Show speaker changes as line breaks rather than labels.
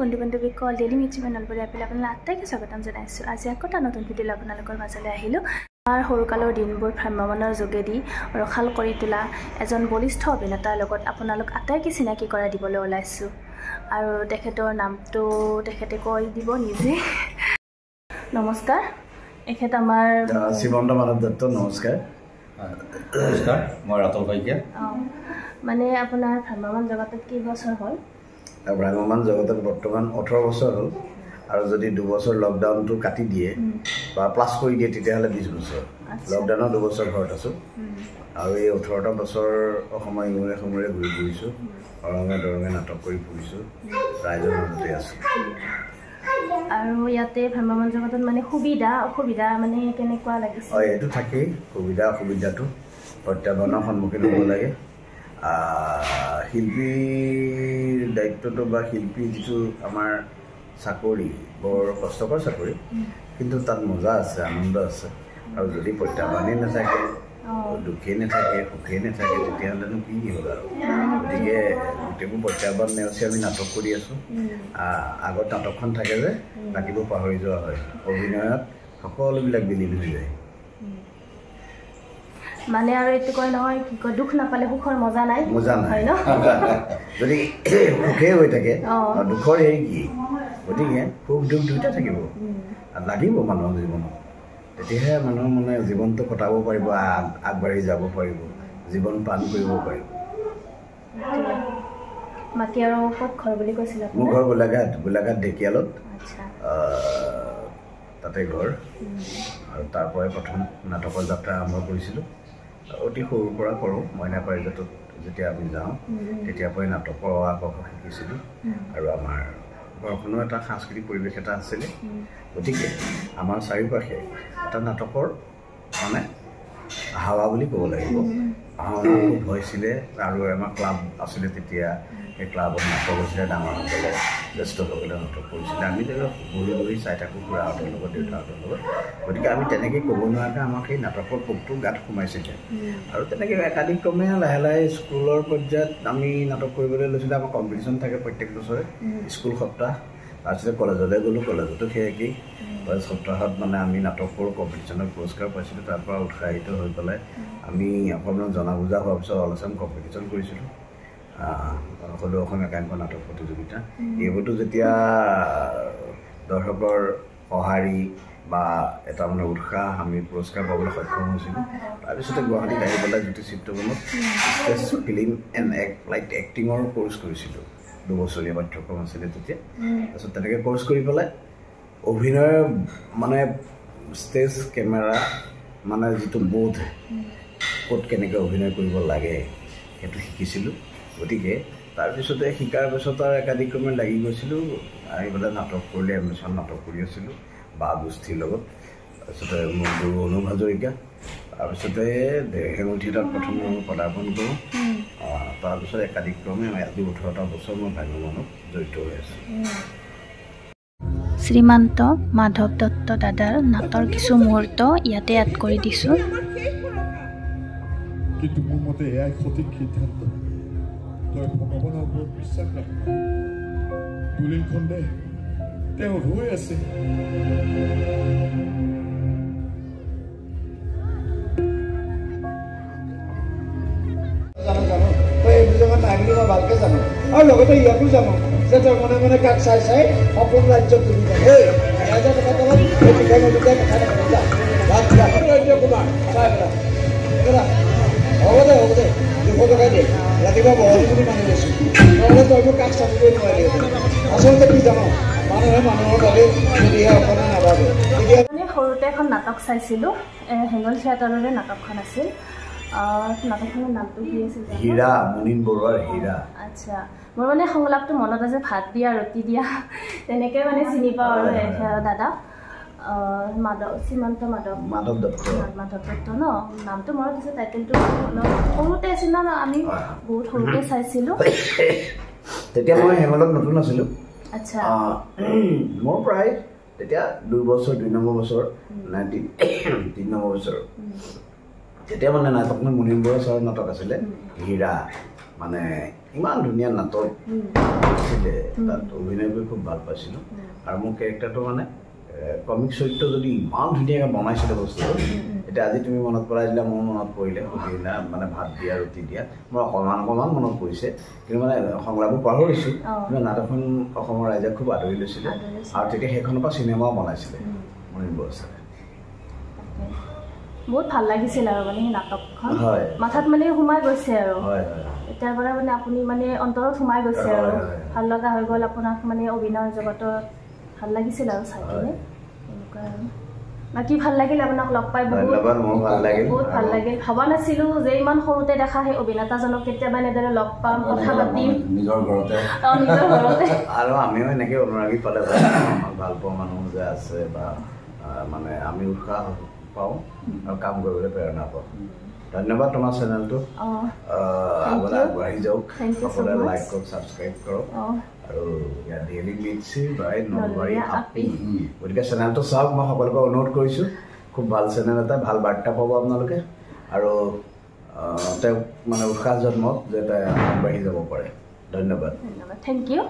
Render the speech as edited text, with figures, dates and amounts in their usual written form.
বন্ধু বান্ধৱীসকল, daily music Nalbari apple আপোনালোক আটাইকে স্বাগতম জনাইছোঁ। আজি আকৌ এটা নতুন ভিডিঅ' আপোনালোকৰ মাজলৈ আহিলোঁ। আমাৰ সৰুকালৰ দিনবোৰ ভ্ৰাম্যমাণৰ যোগেদি ৰসাল কৰি তোলা এজন বলিষ্ঠ অভিনেতাৰ লগত আপোনালোক আটাইকে চিনাকি কৰাই দিবলৈ ওলাইছোঁ। আৰু তেখেতৰ নামটো তেখেতে কৈ দিব নিজে। নমস্কাৰ, এখেত আমাৰ
শ্ৰীমন্ত মাধৱ দত্ত। নমস্কাৰ।
নমস্কাৰ, মই ৰাতুল শইকীয়া।
মানে আপোনাৰ ভ্ৰাম্যমাণ জগতত কেইবছৰ হ'ল?
ভ্ৰাম্যমাণ জগতত বৰ্তমান 18 বছৰ হ'ল। আৰু যদি 2 বছৰ লকডাউনটো কাটি দিয়ে বা প্লাছ কৰি দিয়ে তেতিয়াহ'লে 20 বছৰ। লকডাউনৰ 2 বছৰ ঘৰত আছোঁ। আৰু এই 18টা বছৰ অসমৰ ইমূৰে সিমূৰে ঘূৰি ফুৰিছোঁ, ৰঙে দৰঙে নাটক কৰি ফুৰিছোঁ, ৰাইজৰ মাজতে আছোঁ।
আৰু ইয়াতে ভ্ৰাম্যমাণ জগতত মানে সুবিধা অসুবিধা মানে কেনেকুৱা লাগিছে?
হয়, এইটো থাকেই সুবিধা অসুবিধাটো, প্ৰত্যাহ্বানৰ সন্মুখীন হ'ব লাগে। শিল্পীৰ দায়িত্বটো বা শিল্পী যিটো আমাৰ চাকৰি, বৰ কষ্টকৰ চাকৰি, কিন্তু তাত মজা আছে, আনন্দ আছে। আৰু যদি প্ৰত্যাহ্বানেই নাথাকে, দুখেই নাথাকে, সুখেই নাথাকে, তেতিয়াহ'লেনো কি হ'ল আৰু। গতিকে গোটেইবোৰ প্ৰত্যাহ্বান নেওচি আমি নাটক কৰি আছোঁ। আগত নাটকখন থাকে যে বাকীবোৰ পাহৰি যোৱা হয়, অভিনয়ত সকলোবিলাক বিলীন হৈ যায়।
মানে আৰু এইটো কয় নহয়, কি কয়, দুখ নাপালে সুখৰ মজা নাই।
মজা নাই ন? যদি সুখেই হৈ থাকে দুখৰ হেৰি কি? গতিকে সুখ দুখ দুয়োটা থাকিব লাগিব মানুহৰ জীৱনত, তেতিয়াহে মানুহৰ মানে জীৱনটো কটাব পাৰিব, আগবাঢ়ি যাব পাৰিব, জীৱন পান কৰিব পাৰিব।
বাকী আৰু ক'ত ঘৰ বুলি কৈছিলে?
মোৰ ঘৰ গোলাঘাট, গোলাঘাট ঢেকীয়ালত, তাতে ঘৰ। আৰু তাৰ পৰাই প্ৰথম নাটকৰ যাত্ৰা আৰম্ভ কৰিছিলোঁ। অতি সৰুৰ পৰা কৰোঁ। মইনা পাৰিজাতত যেতিয়া আমি যাওঁ তেতিয়াৰ পৰাই নাটকৰ অ আ ক খ শিকিছিলোঁ। আৰু আমাৰ ঘৰখনো এটা সাংস্কৃতিক পৰিৱেশ এটা আছিলে, গতিকে আমাৰ চাৰিওপাশে এটা নাটকৰ মানে হাৱা বুলি ক'ব লাগিব। ভাওনা খুব হৈছিলে। আৰু আমাৰ ক্লাব আছিলে তেতিয়া, সেই ক্লাবত নাটক হৈছিলে, ডাঙৰসকলে জ্যেষ্ঠসকলে নাটক কৰিছিলে। আমি তেনেকৈ বহি বহি চাই থাকোঁ খুৰাহঁতৰ লগত, দেউতাহঁতৰ লগত। গতিকে আমি তেনেকৈ ক'ব নোৱাৰাকৈ আমাক সেই নাটকৰ পোকটো গাত সোমাইছিলে। আৰু তেনেকৈ একাদিক্ৰমে লাহে লাহে স্কুলৰ পৰ্যায়ত আমি নাটক কৰিবলৈ লৈছিলোঁ। আমাৰ কম্পিটিশ্যন থাকে প্ৰত্যেক বছৰে, স্কুল সপ্তাহ। তাৰপিছতে কলেজলৈ গ'লোঁ, কলেজতো সেই একেই। কলেজ সপ্তাহত মানে আমি নাটক কৰোঁ, কম্পিটিশ্যনত পুৰস্কাৰ পাইছিলোঁ। তাৰপৰা উৎসাহিত হৈ পেলাই আমি অকণমান জনা বুজা হোৱাৰ পিছত অল আছাম কম্পিটিশ্যন কৰিছিলোঁ, সদৌ অসম একাংক নাটক প্ৰতিযোগিতা। এইবোৰতো যেতিয়া দৰ্শকৰ সঁহাৰি বা এটা মানে উৎসাহ, আমি পুৰস্কাৰ পাবলৈ সক্ষম হৈছিলোঁ। তাৰপিছতে গুৱাহাটীত আহি পেলাই জ্যোতি চিত্ৰবনত ষ্টেজ ফিল্ম এণ্ড লাইট এক্টিঙৰ কৰ্চ কৰিছিলোঁ। 2 বছৰীয়া পাঠ্যক্ৰম আছিলে তেতিয়া। তাৰপিছত তেনেকৈ কৰ্চ কৰি পেলাই অভিনয়ৰ মানে ষ্টেজ কেমেৰা মানে যিটো বোধ, ক'ত কেনেকৈ অভিনয় কৰিব লাগে সেইটো শিকিছিলোঁ। গতিকে তাৰপিছতে শিকাৰ পিছত আৰু একাদিক্ৰমে লাগি গৈছিলোঁ। আহি পেলাই নাটক কৰিলে, এডমিশ্যন নাটক কৰি আছিলোঁ বা গোষ্ঠীৰ লগত। তাৰপিছতে মোৰ গুৰু অনুপ হাজৰিকা। তাৰপিছতে হেঙুল থিয়েটাৰত প্ৰথম মই পদাৰ্পণ কৰোঁ। তাৰপিছত একাদিক্ৰমে আজি 18টা বছৰ মই ভ্ৰাম্যমাণত জড়িত হৈ আছোঁ।
শ্ৰীমন্ত মাধৱ দত্ত দাদাৰ নাটৰ কিছু মুহূৰ্ত ইয়াতে এড কৰি দিছোঁ।
কিন্তু মোৰ মতে এয়াই সঠিক সিদ্ধান্ত। তই ভগৱানৰ ওপৰত বিশ্বাস ৰাখ। দলিলখন দে, তেওঁ ৰৈ আছে।
জানো জানো, তই এইবোৰ জেগাত নাই বুলি মই ভালকে জানো। আৰু লগতে ইয়াকো জানো যে তই মনে মনে কাক চাই চাই সপোন ৰাজ্যত তুমি 1000 টকা তলত এই পিঠাই নদীতে কথা নাপাতে। কুমাৰ চাই পেলাই হ'ব দে, হ'ব দে, 200 টকাই দে। ৰাতিপুৱা বহল বুলি মানি লৈছোঁ, নহ'লে তই মোক কাক চাবলৈ নোৱাৰি। আচলতে কি জানো, মানুহে মানুহৰ বাবে যদিহে অকণো নাভাবে।
মানে সৰুতে এখন নাটক চাইছিলোঁ, হেঙুল থিয়েটাৰৰে নাটকখন আছিল। নাটকখনৰ নামটো কি আছিল?
হীৰা, মুনীন বৰুৱাৰ হীৰা।
আচ্ছা, মোৰ মানে সংলাপটো মনত আছে, ভাত দিয়া ৰুটি দিয়া, তেনেকৈ মানে চিনি পাওঁ আৰু দাদা মাধৱ, শ্ৰীমন্ত মাধৱ,
মাধৱ দত্ত,
মাধৱ দত্ত ন নামটো মনত আছে। টাইটেলটো অলপ সৰুতে আছিল ন, আমি বহুত সৰুতে চাইছিলোঁ।
তেতিয়া মই হেঙুলত নতুন আছিলোঁ।
আচ্ছা,
মোৰ প্ৰায় তেতিয়া 2 বছৰ, 2 নম্বৰ বছৰ নাই 3 নম্বৰ বছৰ তেতিয়া মানে নাটকখন মুনীন বৰুৱা ছাৰৰ নাটক আছিলে হীৰা। মানে ইমান ধুনীয়া নাটক আছিলে, তাত অভিনয় কৰি খুব ভাল পাইছিলোঁ। আৰু মোৰ কেৰেক্টাৰটো মানে কমিক চৰিত্ৰ যদি ইমান ধুনীয়াকৈ বনাইছিলে বস্তুটো, এতিয়া আজি তুমি মনত পেলাই দিলা, মোৰ মনত পৰিলে। সুধিলা মানে ভাত দিয়া ৰুটি দিয়া, মোৰ অকণমান অকণমান মনত পৰিছে, কিন্তু মানে সংলাপবোৰ পাহৰিছোঁ। কিন্তু নাটকখন অসমৰ ৰাইজে খুব আদৰি লৈছিলে আৰু তেতিয়া সেইখনৰ পৰা চিনেমাও বনাইছিলে মুনীন বৰুৱা ছাৰে।
বহুত ভাল লাগিছিল আৰু মানে সেই নাটকখন মাথাত মানে সোমাই গৈছে আৰু এতিয়াৰ পৰা মানে আপুনি মানে অন্তৰত সোমাই গৈছে আৰু ভাল লগা হৈ গ'ল আপোনাক, মানে অভিনয় জগতত ভাল লাগিছিল আৰু চাই কিনে এনেকুৱা। আৰু বাকী ভাল লাগিল আপোনাক লগ পাই, বহুত ভাল লাগিল। ভবা নাছিলোঁ যে ইমান সৰুতে দেখা সেই অভিনেতাজনক কেতিয়াবা এনেদৰে লগ পাম, কথা পাতিম
নিজৰ ঘৰতে।
নিজৰ ঘৰতে।
আৰু আমিও এনেকৈ অনুৰাগী পালে আমাক ভাল পোৱা মানুহ যে আছে বা মানে আমি উৎসাহ পাওঁ আৰু কাম কৰিবলৈ প্ৰেৰণা পাওঁ। ধন্যবাদ তোমাৰ চেনেলটো আগলৈ আগবাঢ়ি যাওক, সকলোৱে লাইক কৰক, ছাবস্ক্ৰাইব কৰক। আৰু ইয়াত ডেইলি মিৰ্চি বাই নলবাৰী আপি, গতিকে চেনেলটো চাওক, মই সকলোকে অনুৰোধ কৰিছোঁ। খুব ভাল চেনেল এটা, ভাল বাৰ্তা পাব আপোনালোকে আৰু তেওঁক মানে উৎসাহ জন্মক যে তাই আগবাঢ়ি যাব পাৰে। ধন্যবাদ,
thank U.